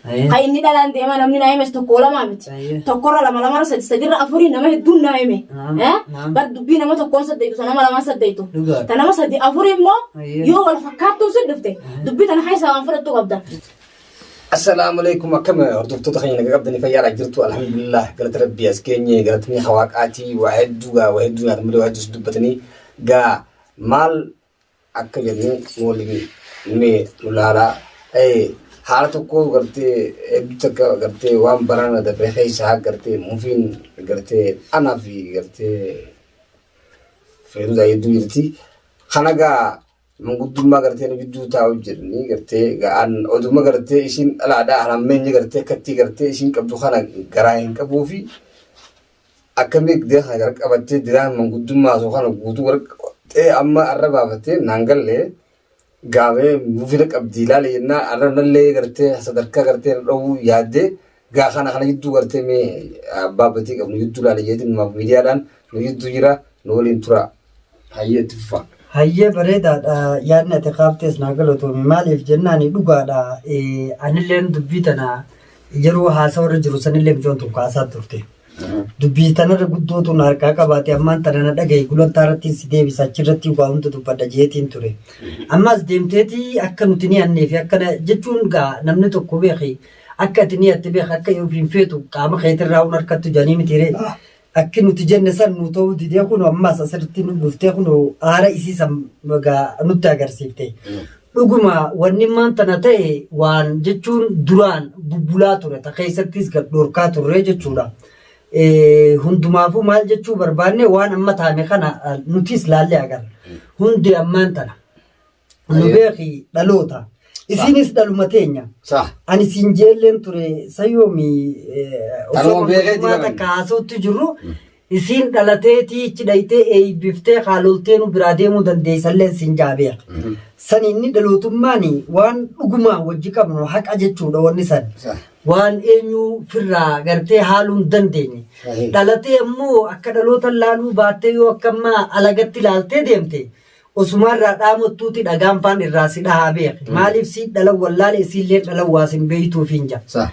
Ayyee. Kan inni dhalaan deema namni naa himes tokko lamaa miti. Ayyee. Tokkorra lama lamarra sadi sadirra afurii nama hedduun naa hime. Naam, Eh? naam. Bar dubbii nama tokkoon saddeetu ta nama lamaan saddeetu. Dhugaadha. Ta nama sadi afurii immoo Ayyee. yoo wal fakkaattuu si dhufte dubbii tana keessaa waan fudhattu qabda. Assalaamu alaikum akkam hordoftoota keenya naga qabdanii fayyaadha jirtu alhamdulillah galata rabbii as geenye galatni hawaaqaatii waa hedduu gaa waa hedduu nyaatan malee waa hedduus dubbatanii gaa maal akka jennu nu waliin mee nu laalaa haala tokko gartee hedduu takka gartee waan barana dabre keessaa gartee mufiin gartee anaa fi gartee feeruudaa hedduu jirti. Kana gaa manguddummaa gartee nu jidduu taa'u jirni gartee ga'aan oduma gartee isiin dhalaadhaa harammeenya gartee akkatti gartee isiin qabdu kana garaa hin qabuu fi Akkamii dira kana gara qabattee diraan manguddummaa osoo kana guutuu gara qabattee amma arra baafattee naan galle gaafee mufina qabdi ilaali jennaa arra nallee gartee sadarkaa gartee na dhowwuu yaaddee gaa kana kana jidduu gartee mee abbaa batii qabnu jidduu ilaali jeetiin numaaf miidiyaadhaan nu jidduu jira nu waliin tura hayyee itti fufaa. Hayyee bareedaadha yaadni ati kaaftes naa galatoomi maaliif jennaani dhugaadha anilleen dubbii tana yeroo haasawa irra jiru sanillee mucoon tun kaasaa turte. Dubbii tanarra guddootu na harkaa qabaate ammaan tana na dhagahi gulantaa irratti si deebisa achirratti waa hunda dubbadha jeetiin ture. Ammas deemteeti akka nuti ni hannee fi akka jechuun gaa namni tokko beeki akka ati ni hatte beeki akka ofiin feetu qaama keetirraa hun harkattu jedhanii miti ree. Akki nuti jenne san nu ta'uu didee kun ammas asirratti nu dhuftee kun aara isii san gaa nutti agarsiifte. Dhuguma wanni ammaan tana ta'e waan jechuun duraan bubbulaa ture ta keessattis gad dhorkaa turre jechuudha. Hundumaafuu maal jechuu barbaanne waan amma taane kana nutis laallee agarra. Hundi ammaan tana. Nu beeki dhaloota. Isinis dhaluma teenya. Sah. Ani siin jeelleen ture sayyoomi osoo Dhaluma beekeeti manguddummaa qaban. takka haasa'utti jirru Isiin dhalateetii ichi dhayxee eeybiftee kaaloltee nu biraa deemuu dandeeysalleen siin ja'a beeka. San inni dhalootummaani waan dhugumaan wajji qabnu haqa jechuudha wanni san. Waan eenyuu firraa gartee haaluu hin dandeenye. Dhalatee ammoo akka dhalootan laaluu baattee yoo akka ammaa alagatti laaltee deemte Osumaa irraa dhaamottuuti dhagaan faan irraa si dhahaa beeki. Maaliif siin dhalan wallaale isiilleen dhalan waa sin beeytuufiin ja. Sah.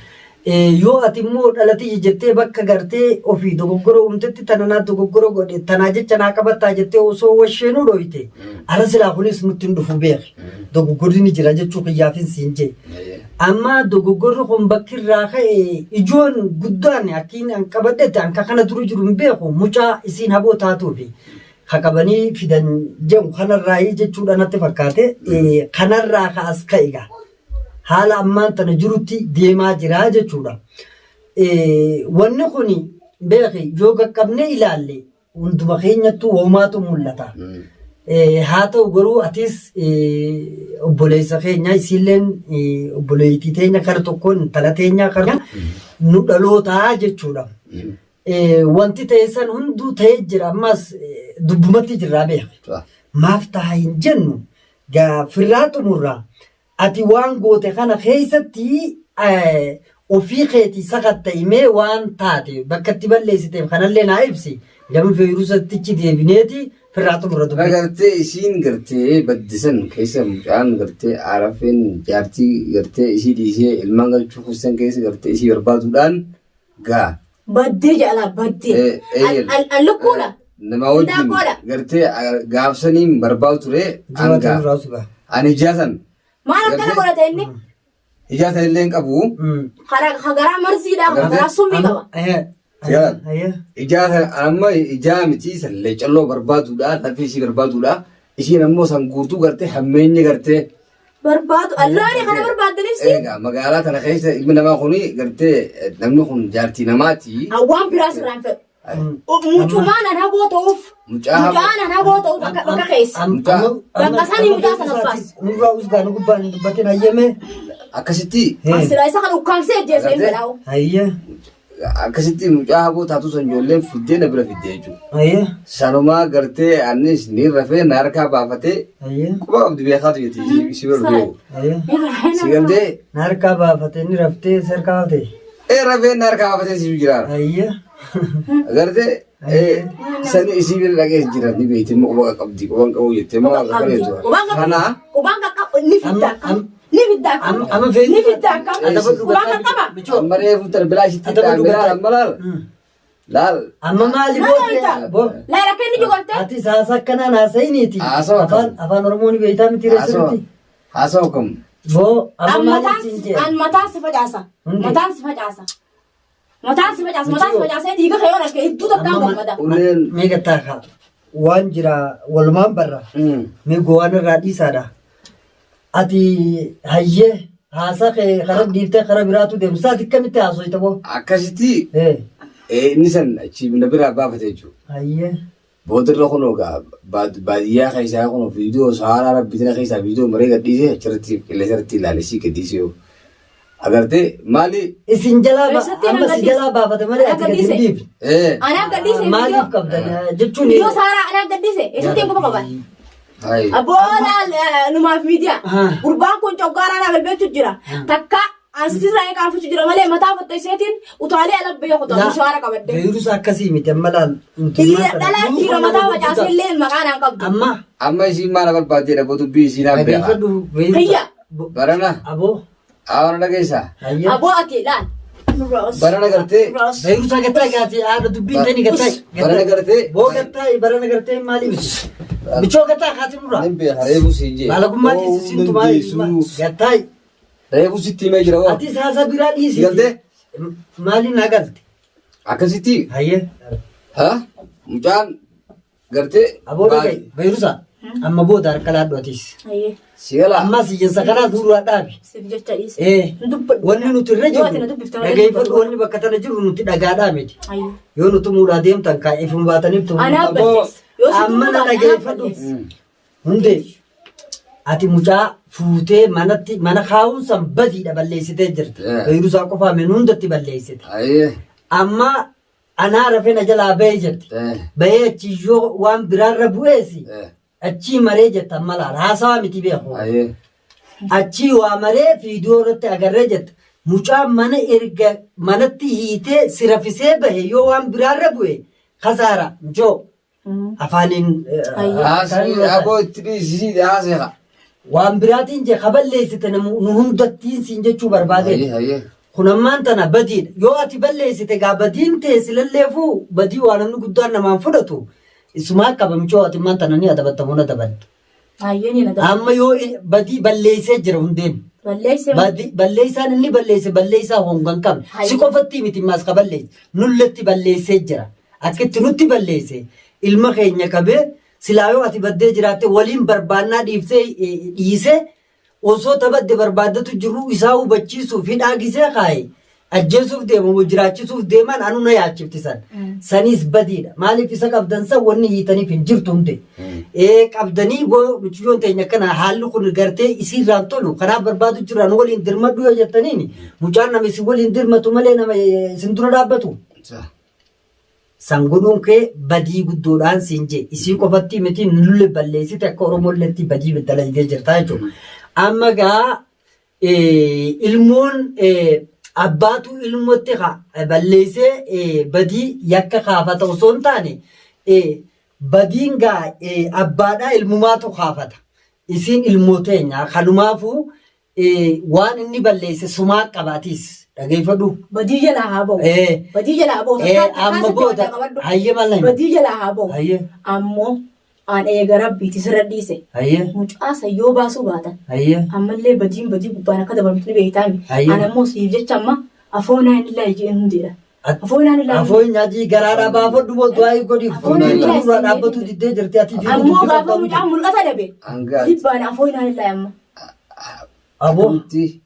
Yoo ati immoo dhala tiyya jettee bakka gartee ofii dogoggora uumtetti tana naa dogoggora godhe tanaa jecha naa qabattaa jettee osoo washeenuu dhooyte ara silaa kunis nutti hin dhufu beeki. Dogoggorri ni jira jechuu kiyyaafin siin jee. Amma dogoggorri kun bakki irraa ka'e ijoon guddaan akkiin an qabadhetti an ka kana dura jiru hin beeku mucaa isiin haboo taatuufi. ka qabanii fidan jedhu kanarraayii jechuudha natti fakkaate. Kanarraa ka as ka'e egaa haala ammaan tana jirutti deemaa jira jechuudha. Wanni kun beeki yoo qaqqabnee ilaalle hunduma keenyattuu homaatu mul'ata. Haa ta'u garuu atis obboleessa keenya isiilleen obboleettii teenya kara tokkoon intala teenya kara nu dhalootaa jechuudha. Wanti ta'e san hunduu ta'ee jira ammas dubbumatti jirraa beeka. Maaf ta'a hin jennu gaa firraa xumurraa ati waan goote kana keessatti ofii keetii sakatta'imee waan taate bakka itti balleessiteef kanallee naa ibsi gama feerusattichi deebineeti firraa xumurra Kana dubbii. gartee isiin gartee baddisan keessa mucaan gartee arafeen jaartii gartee isii dhiisee ilmaan galchuu keessan keessa gartee isii barbaaduudhaan gaa. Baddee jaalaa baddee. An lukkuudha. Nama wajjin Indaanqoodha. gartee gaafsaniin barbaadu ture Jimaata hanga nurraa sugaa. ani ijaa san Maal akkana Gartee- godhate inni? ijaa san illee hin qabu Karaa garaa marziidha Gartee- garaa summii qaba. Sigalan. Ijaa san amma ijaa miti san leecalloo barbaaduudha lafee isii barbaaduudha isiin ammoo san guutuu gartee hammeenya gartee Barbaadu allaani kana barbaaddaniif si. Egaa magaalaa tana keessa ilmi namaa kuni gartee namni kun jaartii namaati. Waan biraa sirraa hin fedhu. Mucumaan an haboo ta'uuf. Mucaa haboo. Mucaan an haboo ta'uuf akka bakka keessa. Bakka sanii mucaa sana baas. Nurraa usgaa nu gubbaan hin dubbatin hayyame. Akkasitti Silaa isa kan ukkaamsee ajjeesee hin fedhaa'u. Hayye. Akkasitti mucaa haboo taatu san ijoolleen fiddee na bira fiddee jechuudha. Ayyee. Sanumaa gartee anis ni rafee na harkaa baafatee Ayyee. quba qabdi beekaatu jetti si bira dhufee. Ayyee. Si galtee Na harkaa baafatee ni raftee si harkaa baafatee. ee rafee na harkaa baafatee si jira. Ayyee. Gartee ee sani isii bira dhaqee jira ni beekti immoo quba qabdi quba hin qabu jettee immoo akka Quban jechuudha. qabdi. Kana Quban qaqqabu ni fidda. Amma Ni fidda akkam. Amma feetu. Ni fidda akkam. Adabadhu Quba kan qaba. Michoo. Amma reefu tana bilaa sitti Adabadhu dhaame laal gataa. amma laal. Laal. Amma maali Maal boote? wanta? Boo. Laal akka inni jogorte. Ati saasa akkanaan haasa'iniiti. Haasawa Afaan kam? afaan Oromoo ni beektaa miti Haasawa. reessirti. Haasawa kam? Boo amma An maali mataan siin jee? an mataan si facaasa. Hundi. Mataan si facaasa. Mataan si facaasa. Mataan si facaasa. Dhiiga kee yoo arge hedduu takkaan Amma ma- gammada. Uleen. Mee gattaa kaa. Waan jira walumaan barra. Mee gowaan irraa dhiisaadha. Ati hayyee haasaa kee karaa dhiiftee karaa biraatu deemsa. Ati akkamitti haasoyta boo? Akkasitti Eh, inni san achi na biraa baafate jechuudha. hayyee. Boodarra kunoo gaa baadiyyaa keessaa kunoo viidiyoo sahaaraa rabbitina keessaa viidiyoo maree gadhiisee achirratti qilleensa irratti ilaale sii gadhiisee yoo. Agartee maali? Isin jalaa Eessatti amma nan si jalaa baafate malee ati gadi hin gadhiise? dhiifne. Anaa gadhiise Maaliif qabdan jechuun Viidiyoo saaraa anaa gadhiise. Eessatti hin quba qaban? Hayi. Abboo laal numaaf miidiyaa. Gurbaan kun coggaaraa naa bilbilchu jira. Takka ansirraa eegaanfachuu jira malee mataa fottoiseetiin utaalee ala biyya kutaa mushaara qabadde. Beeyrus akkasii miti amma laal. Dhiira dhalaa dhiira mataa facaasee illee maqaa naan qabdu. Amma Amma isiin maal barbaaddeedha boo dubbii isiin haan beekaa. dhageeffadhu beeyrus. Kiyya. Barana. Aboo. Hawana dhageessaa. Hayyee. Aboo ati laal. Barana gartee. Beeyrus gattaa gaati haadha dubbiin tani gattaa. Barana gartee. Boo gattaa barana gartee maali miti. Michoo gattaa kaati nurraa. Nin beeka reefu siin jee. Maalagummaa dhiisi siin tumaa gattaa. Reefu sitti himee jira hoo. Ati saasa biraa dhiisi. Galtee? Maaliin na galte? Akkasitti. Hayyee. Ha? Mucaan gartee. Aboo dhaga'i Beeyrusa amma booda harka laadhu atis. Hayyee. Si galaa. Ammas iyyansa kanaa duraa dhaabi. Siif jecha dhiise. Ee. Hin dubbadhu. Wanni nuti irra Yoo ati jirru na dubbifte malee dhageeffadhu dubbadhu. wanni bakka tana jirru nuti dhagaadhaa miti. Hayyee. Yoo nuti muudhaa deemtan kaa ifuma baataniif tumuu. Anaa Aboo. balleessa. Yoo si Amma tumuu na baate anaa dhageeffadhu. balleessa. Hundee ati mucaa fuutee manatti mana kaa'uun san badiidha balleessitee jirti. Eh. Beeyrusaa qofaa min hundatti balleessite. Hayyee. Amma anaa rafee na jalaa bahee jirti. Bahee achi yoo waan biraarra bu'eesi achii maree jetta amma laala haasawaa miti beeku. Hayyee. Achii waa maree viidiyoo irratti agarree jetta. Mucaan mana erga manatti hiitee si rafisee bahe yoo waan biraarra bu'e kasaara njoo afaaniin Haasii aboo itti dhiisii haasii haa. waan biraatiin jee kaballeessite nu hundattiin siin jechuu barbaadeen. Hayyee hayyee. Kun ammaan tana badiidha. Yoo ati balleessite gaa badiin tee silalleefuu badii waa namni guddaan namaan fudhatu isumaa qaba michoo ati ammaan tana ni adabatta moo na dabalte. Hayyee ni na dabala. Amma yoo badii balleessee jira hundeen. Balleessee Balleessaan inni balleesse balleessaa honga hin qabne. Si qofatti miti maas ka balleesse. Nulletti balleessee jira. Akka itti nutti balleesse ilma keenya qabee silaa yoo ati baddee jiraatte waliin barbaannaa dhiiftee dhiisee osoo tabadde barbaaddatu jiruu isaa hubachiisuuf hidhaa gisee kaaye ajjeesuuf deema moo jiraachisuuf deemaan anu na yaachifti san. Saniis badiidha. Maaliif isa qabdan san wanni hiitaniif hin jirtu hundi. Ee qabdanii boo mucayyoon teenya akkana haalli kun gartee isiirraan tolu kanaaf barbaadu jirra nu waliin dirmadhu yoo jettaniin mucaan nama isin waliin dirmatu malee nama isin dura dhaabbatu. San godhuun kee badii guddoodhaan siin jee isii qofatti miti nulle balleessite akka Oromolleetti badii dalaydee jirta jechuudha. Amma gaa ilmoon abbaatu ilmotti balleessee badii yakka kaafata osoo hin taane badiin gaa abbaadhaa ilmumaatu kaafata. Isiin ilmoo teenya kanumaafuu waan inni balleesse sumaa qaba atiis dhageeffadhu. Badii jalaa haa ba'u. Badii jalaa haa ba'u. Amma booda hayyee maal na Badii jalaa haa ba'u. Hayyee. Ammoo an eega rabbiiti sirra dhiise. Hayyee. Mucaa san yoo baasuu baatan. Hayyee. Ammallee badiin badii gubbaan akka dabaltu ni beektaami. Hayyee. An ammoo siif jecha amma afoonaa inni laa jeen hundeedha. Afoonaa inni laa. Afoo nyaati garaadhaa baafadhu boo du'aa godhiif. Afoon nyaati. Duraa dhaabbatuu diddee jirti ati fi Ammoo gaafa mucaan mul'ata dhabe. Hanga Dhibbaan afoonaa inni laa amma. Aboo. Akkamitti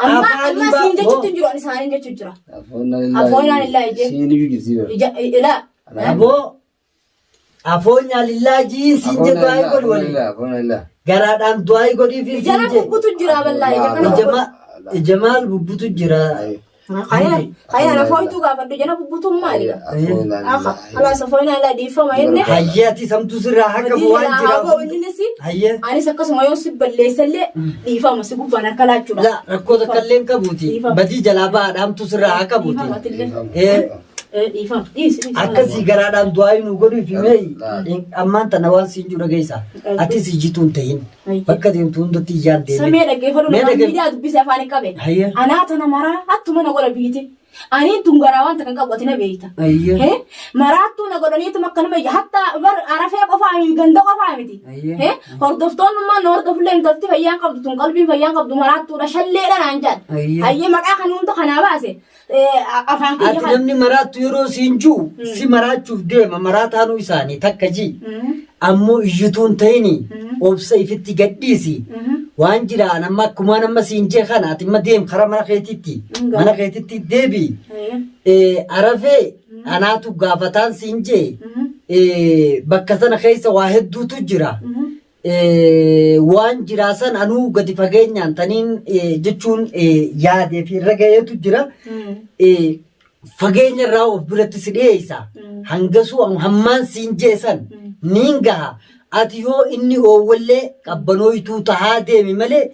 Amma Afaan amma baa- siin jechuutti hin jiru ani isaaniin jechuutti jira. afoon Afoonaan illaa ijee. Siin iyyuu jirti bara. Ija ilaa. Aboo. Afoo nyaalillaa jiin siin je du'aa godhi waliin. Afoon illaa. Garaadhaan du'aa godhiif siin Ijara je. bubbutu jira ballaa ija kana. Ijama ijamaal bubbutu jira. Kayaan afooytuu gaafadhu jala bubbutuun maali? Afoon Alaas afooyinaa ilaa dhiifama inni. Hayyee ati samtuu sirraa haqa Badii waan jalaa jira. haa ba'u innis. Hayyee. Anis akkasuma yoo si balleessallee dhiifama si gubbaan harka laachuudha. La rakkoo takka illee hin qabuuti. Dhiifama. Badii jalaa bahaadha hamtuu sirraa haa qabuuti. Dhiifama atillee. Ee. Dhiifama. Dhiisi dhiisi. Akkasii garaadhaan du'aa nu godhuuf mee ammaan tana waan siin jiru dhageessa. Atis ijjituu hin tahin. Bakka deemtu hundatti iyyaan deemin. Samee dhaggeeffadhu Mee nama dhaggeef- miidiyaa dubbise afaan hin qabe. Hayya. Anaa tana maraa attuma na godha biyyiti. Aniin tun garaa waan takka hin qabu ati na beekta. Ayya. Hee? Maraattuu na godhaniituma akkanuma iyya. Hatta bar arafee qofaa miti ganda qofaa miti. Ayya. Hee? Hordoftoonnummaan na hordofullee intalti fayyaan qabdu tun qalbiin fayyaan qabdu maraattuudha shalleedha naan jedhan. Ayya. Hayyee maqaa kan hunda kanaa baase afaan kiyya Ati kana. namni maraattu yeroo siin jiru si maraachuuf deema maraataanuu isaanii takka ji. Ammoo iyyituun ta'ini obsa ifitti gadhiisi. Waan jiraan amma akkumaan amma siin jee kana ati amma deem karaa mana keetitti. Mana keetitti deebi. Arafee anaatu gaafataan siin jee bakka sana keessa waa hedduutu jira. Waan jiraa san anuu gadi fageenyaan taniin jechuun yaadee fi irra gaheetu jira. Fageenya irraa of biratti si dhiyeessa. Hangasuu hammaan siin jee san niin gaha. Ati yoo inni oowwallee qabbanooytuu tahaa deemi malee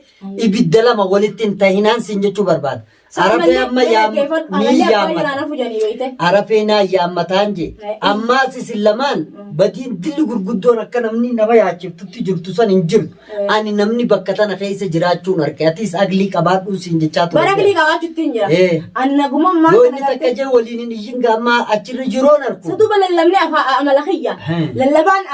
ibidda lama walitti hin tahinaan siin jechuu barbaada. Arafee amma yaam ni yaammata. Arafee naa yaammataan jee. Ammaas isin lamaan batiin dilli gurguddoon akka namni nama yaachiftutti jirtu san hin jirtu. Ani namni bakka tana keessa jiraachuun arke. Atis aglii qabaadhuun siin jechaa ture. Bara aglii qabaachuutti hin jira. An naguma ammaa Yoo kana inni takka gartee. jee waliin hin iyyin gaammaa achirra jiroon arku. Sa duuba lallabni amala kiyya. Lallabaan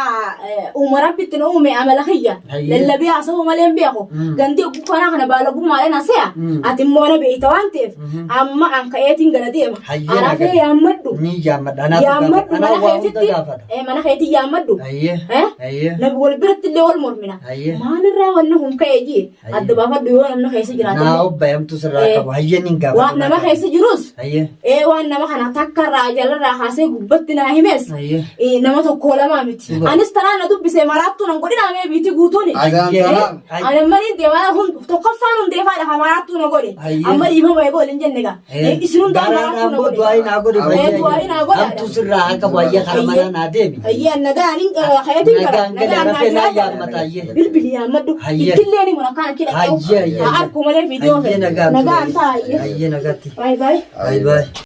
uuma rabbitti na uume amala kiyya. Hayyee. Lallabee haasawuu malee hin beeku. Gandi ogguu kanaa kana baalagummaadhaan haasaya. Ati immoo na beeyta waan ta'eef amma an ka'eetiin gara deema. Hayyee Arafee nagaa. yaammadhu. Ni yaammadha. Anaatu Yaammadhu gaafata. mana Anaa waa hunda keetitti. gaafata. Mana keetii yaammadhu. Hayyee. Eh? Hayyee. Nabi wal biratti illee wal mormina. Hayyee. Maalirraa wanni kun ka'e jee Hayyee. adda baafadhu yoo namni keessa jiraate. Naa obbayamtu sirraa qabu. Hayyee nin gaafata. Waan nama keessa jirus Hayyee. waan nama kana takka irraa jalarraa kaasee gubbatti naa himes Hayyee. nama tokko lamaa miti. Dhugaa. Anis tanaan na dubbise maraattuu nan godhinaa mee biitii guutuuni. Adaan Hayyee. tanaan. Hayyee. Ani amma niin deemaa tokkoffaan hundeefaadha ka maraattuu na godhe. Hayyee. Amma dhiifama eegoo waliin jenne gaa. Isin hundaa Garaadhaan maraattuu na boo godhe. du'aayi naa godhi Hayyee, du'aayi naa godha. Hamtuu sirraa haa qabu hayyee karaa manaa naa deemi. Hayyee nagaan hin kayatiin gara. Nagaan gala Nagaan naa rafee naa jiraadha. yaammata hayyee. Bilbili yaammadhu. Hayyee. Ittillee ni mura akkaan achi dhaqee. Hayyee hayyee. Haa arkuu malee viidiyoo Hayyee nagaan. Nagaan ta'a hayyee. Hayyee nagaatti. Baay baay. Baay baay.